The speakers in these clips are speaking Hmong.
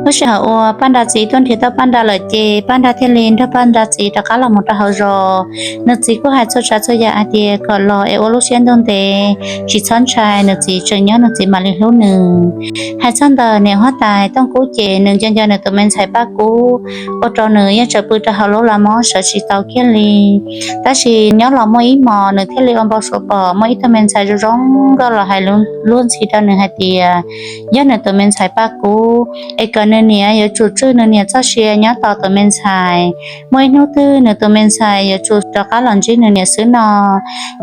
Lub sij hawm uas Paj Nra txiv tuaj nrhiav tau Paj Nra lawm ces Paj Nra thiaj li nrog Paj Nra txiv rov qab los mus rau hauv zos. Nws txiv kuj hais txhua tsav txhua yam hais tias kom los es ua lub siab ntuj ntev, tsis txhob ntshai, nws txiv tseem nyob, nws txiv mam li hlub nws. Hais txog ntawm niam huab tais Tooj Kub ces nws nco nco nws tus me ntxhais Paj Kub, ua rau nws yeej tseem pw rau hauv lub laj mob sawv tsis tau kiag li. Tab sis nyob los muaj ib hmos nws thiaj li ua npau suav pom muaj ib tug me ntxhais zoo zoo nkauj los hais lub ntxhi rau nws hais tias yog nws tus me ntxhais Paj Kub, es kom nws niam yuav tsum tswj nws niam txoj sia nyob tos tus me ntxhais. Muaj ib hnub twg nws tus me ntxhais yuav tsum rov qab los ntsib nws niam xwb no.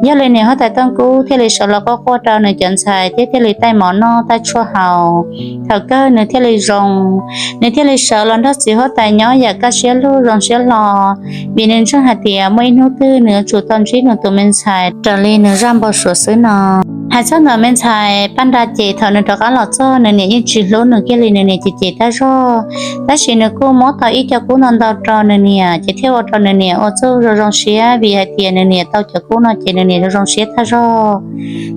Yog li niam huab tais Tooj Kub thiaj li sawv los quaj quaj rau nws cov ntxhais thiab thiaj li taij mov noj taij tshuaj haus. Thaum kawg nws thiaj li zoo, nws thiaj li sawv los nrog txiv huab tais nyob yam kaj siab lug zoo siab hlo, vim nws ntseeg hais tias muaj ib hnub twg nws yuav tsum tau ntsib nws tus me ntxhais raws li nws zaj npau suav xwb no. Hais txog ntawm me ntxhais Paj Nra ces thaum nws rov qab los txog nws niam yeej tsis hlub nws kiag li, nws niam ces cem tag zog. Tab sis nws kuj muab tau ib co kub ntau ntau rau nws niam ces thiaj ua rau nws niam ua txuj zoo zoo siab vim hais tias nws niam tau cov kub no ces nws niam zoo zoo siab tag zog.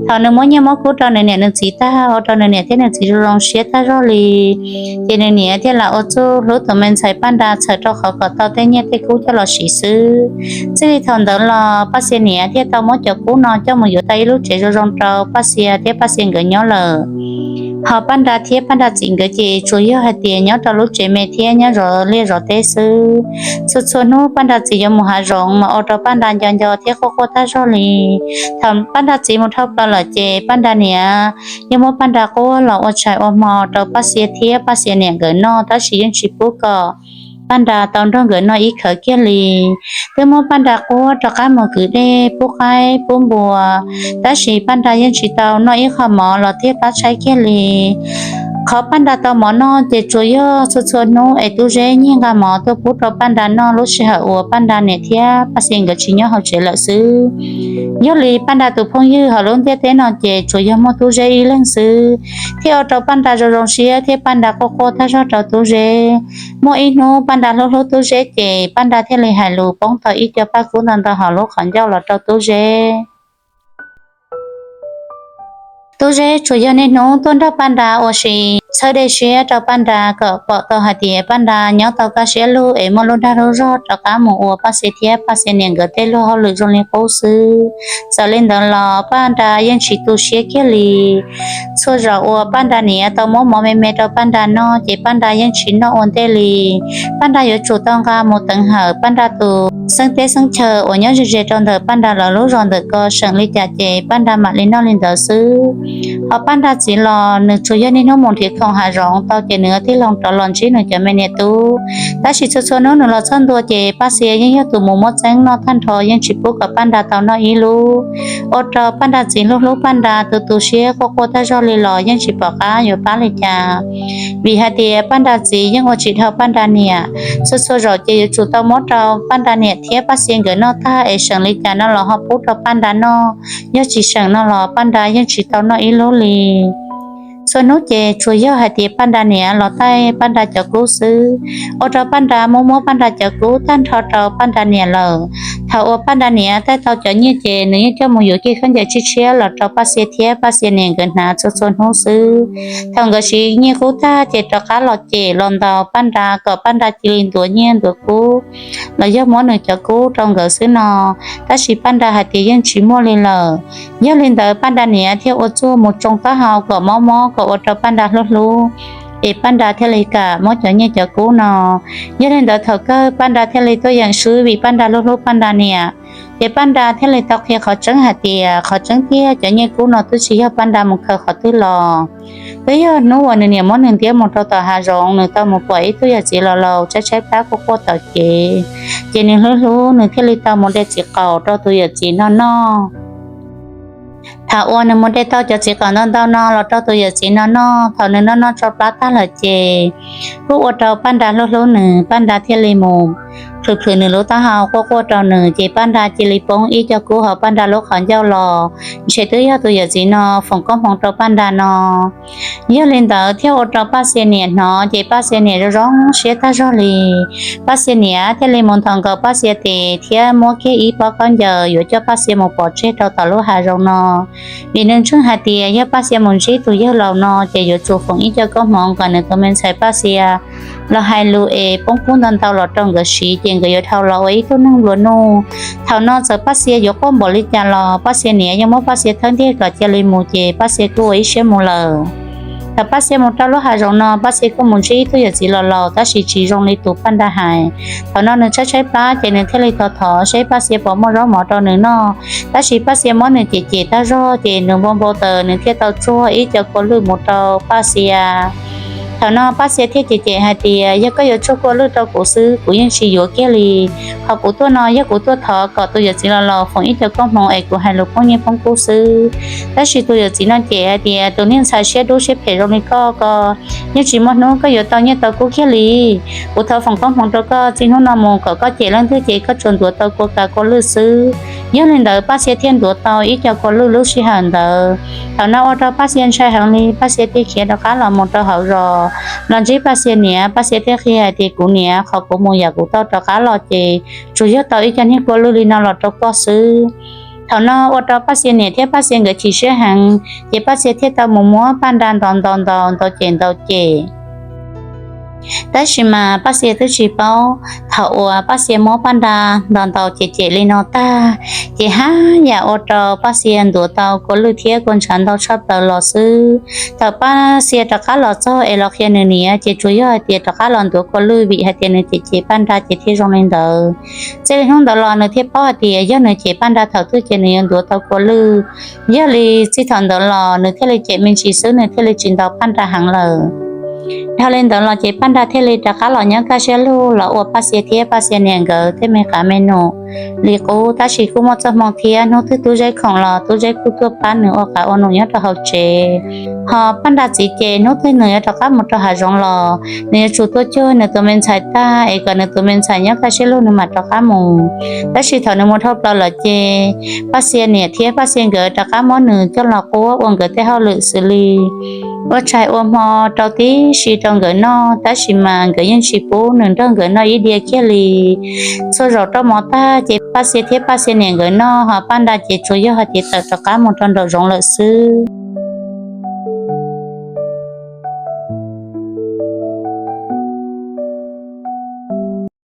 Thaum nws muab nyiaj muab kub rau nws niam nws txiv tag ua rau nws niam thiab nws txiv zoo zoo siab tag zog li. Ces nws niam thiaj lam ua txuj hlub tus me ntxhais Paj Nra txhawm rau qhov kom tau tej nyiaj tej kub coj los siv xwb. Txij li thaum ntawd los Paj Xia niam thiaj tau muab cov kub no coj mus yuav tau ib lub tsev zoo zoo rau Paj Xia thiab Paj Xia nkawd nyob lawm. Ho Paj Nra thiab Paj Nra txiv nkawd ces tsuas yog hais tias nyob rau lub tsev me thiab nyob zov liaj zov teb xwb. Txhua txhua hnub Paj Nra txiv yuav mus hav zoov mas ua rau Paj Nra nco nco thiab quaj quaj tag zog li. Thaum Paj Nra txiv mus dhau plaws lawm ces Paj Nra niam yeej muab Paj Nra quab los ua tshais ua hmo rau Paj Xia thiab Paj Xia niam nkawd noj tab sis yeej tsis pub kom Paj Nra tau nrog nkawd noj ib khawv kiag li. Twb muab Paj Nra quab rov qab mus kwv dej pub qaib pub npua, tab sis Paj Nra yeej tsis tau noj ib qho mov los thiab pab tshaib kiag li. Qhov Paj Nra tau mov noj ces tsuas yog txhua txhua hnub es Tub Zeb nyiag nqa mov tuaj pub rau Paj Nra noj lub sij hawm uas Paj Nra niam thiab Paj Xia nkawd tsis nyob hauv tsev lawm xwb. Yog li Paj Nra tus phooj ywg hauv lub ntiaj teb no ces tsuas yog muaj Tub Zeb ib leeg xwb, thiaj ua rau Paj Nra zoo zoo siab thiab Paj Nra quaj quaj tag zog rau Tub Zeb. Muaj ib hnub Paj Nra hlub hlub Tub Zeb ces Paj Nra thiaj li hais lus poob tau ib co paj kub ntau ntau hauv lub qhov ncauj los rau Tub Zeb. Tub Zeb tsuas yog niaj hnub tuaj nrog Paj Nra ua si, txhawb dej siab rau Paj Nra kom pom tau hais tias Paj Nra nyob tau kaj siab lug es muaj lub dag lub zog rov qab mus ua Paj Xia thiab Paj Xia niam nkawd tej luag hauj lwm zoo li qub xwb. Txawm li ntawd los Paj Nra yeej tsis tu siab kiag li. Txhua zaus uas Paj Nra niam tau muab mov me me rau Paj Nra noj ces Paj Nra yeej tsis noj ua ntej li. Paj Nra yuav tsum tau nqa mus teev hawm Paj Nra tus xeeb teb xeeb chaw uas nyob ze ze rau ntawm Paj Nra lawv lub zos ntawm ko, seem li cas ces Paj Nra mam li noj li ntawd xwb. Ho Paj Nra txiv los nws tsuas yog niaj hnub mus nrhiav khoom hav zoov tau ces nws thiaj li rov los ntsib nws cov me niam tub. Tab sis txhua txhua hnub nws los txog ntua ces Paj Xia yeej yog tus mus muab txeeb noj tag nrho, yeej tsis pub kom Paj Nra tau noj ib lub. Ua rau Paj Nra txiv hlub hlub Paj Nra, tu tu siab quaj quaj tag zog li los yeej tsis pom qab yuav pab li cas. Vim hais tias Paj Nra txiv yeej ua tsis dhau Paj Nra niam, txhua txhua zaum ces yuav tsum tau muab rau Paj Nra niam thiab Paj Xia nkawd noj tag es seem li cas no los ho pub rau Paj Nra noj, yog tsis seem no los Paj Nra yeej tsis tau noj ib lub li. Txhua hnub ces tsuas yog hais tias Paj Nra niam los taij Paj Nra cov kub xwb, ua rau Paj Nra muab muab Paj Nra cov kub tag nrho rau Paj Nra niam lawm. Thaum uas Paj Nra niam taij tau cov nyiaj ces nws yeej coj mus yuav kiag khaub ncaws tshiab tshiab los rau Paj Xia thiab Paj Xia niam nkawd hnav txhua txhua hnub xwb. Thaum nkawd siv nyiaj kub tag ces rov qab los cem los ntaus Paj Nra kom Paj Nra cia li ntuav nyiaj ntuav kub los yog muab nws cov kub rau nkawd xwb no, tab sis Paj Nra hais tias yeej tsis muaj li lawm. Yog li ntawd Paj Nra niam thiaj ua txuj mus tsoo taub hau kom mob mob kom ua rau Paj Nra hlub hlub, es Paj Nra thiaj li kam muab cov nyiaj cov kub no. Yog li ntawd thaum kawg Paj Nra thiaj li tuaj yeem swb vim Paj Nra hlub hlub Paj Nra niam. Ces Paj Nra thiaj li tau qhia qhov tseeb hais tias qhov tseeb tiag cov nyiaj kub no twb tsis yog Paj Nra mus khaws qhov twg los, twb yog hnub uas nws niam muab nws ntiab mus rau tom hav zoov, nws tau mus pom ib tug yawm txiv laus laus tshaib tshaib plab quaj quaj tom kev, ces nws hlub hlub nws thiaj li tau mus de txiv qaum rau tus yawm txiv no noj. Thaum uas nws mus de tau cov txiv qaum ntau ntau no los rau tus yawm txiv no noj, thaum nws noj noj tsau plab tag lawm ces kuj ua rau Paj Nra hlub hlub nws, Paj Nra thiaj li mus plhws plhws nws lub taub hau quaj quaj rau nws, ces Paj Nra cia li poob ib co kub hauv Paj Nra lub qhov ncauj los, ntshe twb yog tus yawm txiv no foom koob hmoov rau Paj Nra no. Yog li ntawd thiaj ua rau Paj Xia niam hnov ces Paj Xia niam zoo zoo siab tag zog li. Paj Xia niam thiaj li mus nthos nkaus Paj Xia tes thiab muab kiag ib pob khaub ncaws yuav coj Paj Xia mus pov tseg rau tom lub hav zoov no, vim nws ntseeg hais tias yog Paj Xia mus ntsib tus yawg laus no ces yuav tsum foom ib co koob hmoov kom nws tus me ntxhais Paj Xia los hais lus es poob kub ntau ntau los rau nkawd siv ces nkawd yuav dhau los ua ib tug neeg nplua nuj. Thaum no txawm Paj Xia yuav quaj npaum li cas los Paj Xia niam yeej muab Paj Xia thawb ntiag kom cia li mus ces Paj Xia kuj ua ib siab mus lawm. Thaum Paj Xia mus rau lub hav zoov no Paj Xia kuj mus ntsib ib tug yawm txiv laus laus tab sis tsis zoo li tus Paj Nra hais. Thaum no nws tshaib tshaib plab ces nws thiaj li thov thov seb Paj Xia puas muaj zaub mov rau nws noj. Tab sis Paj Xia muab nws cem cem tag zog ces nws npau npau taws nws thiaj tau tsuag ib co kua lwj mus rau Paj Xia. Thaum no Paj Xia thiaj cem cem hais tias yog koj yuav tsuag kua lwj rau kuv xwb kuv yeej tsis yuav kiag li. Qhov kuv tuaj no yog kuv tuaj thov kom tus yawm txiv laus laus foom ib co koob hmoov es kuv hais lus poob nyiaj poob kub xwb. Tab sis tus yawm txiv no cem hais tias tus niag ntxhais siab dub siab phem zoo li koj ko yeej tsis muaj hnub koj yuav tau nyiaj tau kub kiag li. Kuv thov foom koob hmoov rau koj txij hnub no mus kom koj cem leej twg ces koj tsuas ntuav tau kua kav kua lwj xwb. Yog li ntawd Paj Xia thiaj ntuav tau ib co kua lwj lub sij hawm ntawd. Thaum no ua rau Paj Xia ntshai heev li Paj Xia thiaj khiav rov qab los mus rau hauv zos los ntsib Paj Xia niam. Paj Xia thiaj qhia hais tias kuv niam, qhov kuv mus yam kuv tau rov qab los ces tsuas yog tau ib co niag kua lwj li no los rau koj xwb. Thaum no ua rau Paj Xia niam thiab Paj Xia nkawd chim siab heev ces Paj Xia thiaj tau mus muab Paj Nra ntaus ntaus ntaus ntaus cem ntaus cem. Tab sis mas Paj Xia twb tsis paub, thaum uas Paj Xia muab Paj Nra ntaus ntaus cem cem li no tag ces haj yam ua rau Paj Xia ntuav tau kua lwj thiab kua ntshav ntau tshaj plaws los xwb. Thaum Paj Xia rov qab los txog es los qhia nws niam ces tsuas yog hais tias rov qab los ntuav kua lwj vim hais tias nws cem cem Paj Nra ces thiaj zoo li ntawd. Txij li hnub ntawd los nws thiaj paub hais tias yog nws cem Paj Nra thaum twg ces nws yuav ntuav tau kua lwj. Yog li txij thaum ntawd los nws thiaj li cem me ntsis xwb nws thiaj li tsis ntaus Paj Nra heev lawm. Dhau li ntawd los ces Paj Nra thiaj li rov qab los nyob kaj siab lug los ua Paj Xia thiab Paj Xia niam nkawd tej me qav me num li qub. Tab sis kuj muaj txoj hmoo thiab hnub twg Tub Zeb khoom los Tub Zeb kuj tuaj pab nws ua qav ua num nyob rau hauv tsev. Ho Paj Nra txiv ces hnub twg nws yuav rov qab mus rau hav zoov los nws yuav tsum tuaj cuag nws tus me ntxhais tag es kom nws tus me ntxhais nyob kaj siab lug nws mam rov qab mus. Tab sis thaum nws mus dhau plaws lawm ces Paj Xia niam thiab Paj Xia nkawd rov qab muab nws coj los quab ua nkawd tej hauj lwm xws li ua tshais ua hmo rau tib si rau nkawd noj, tab sis mas nkawd yeej tsis pub nws nrog nkawd noj ib diav kiag li. Txhua zaus rau mov tag ces Paj Xia thiab Paj Xia niam nkawd noj, ho Paj Nra ces tsuas yog hais tias tawm rov qab mus rau nraum zoov lawm xwb.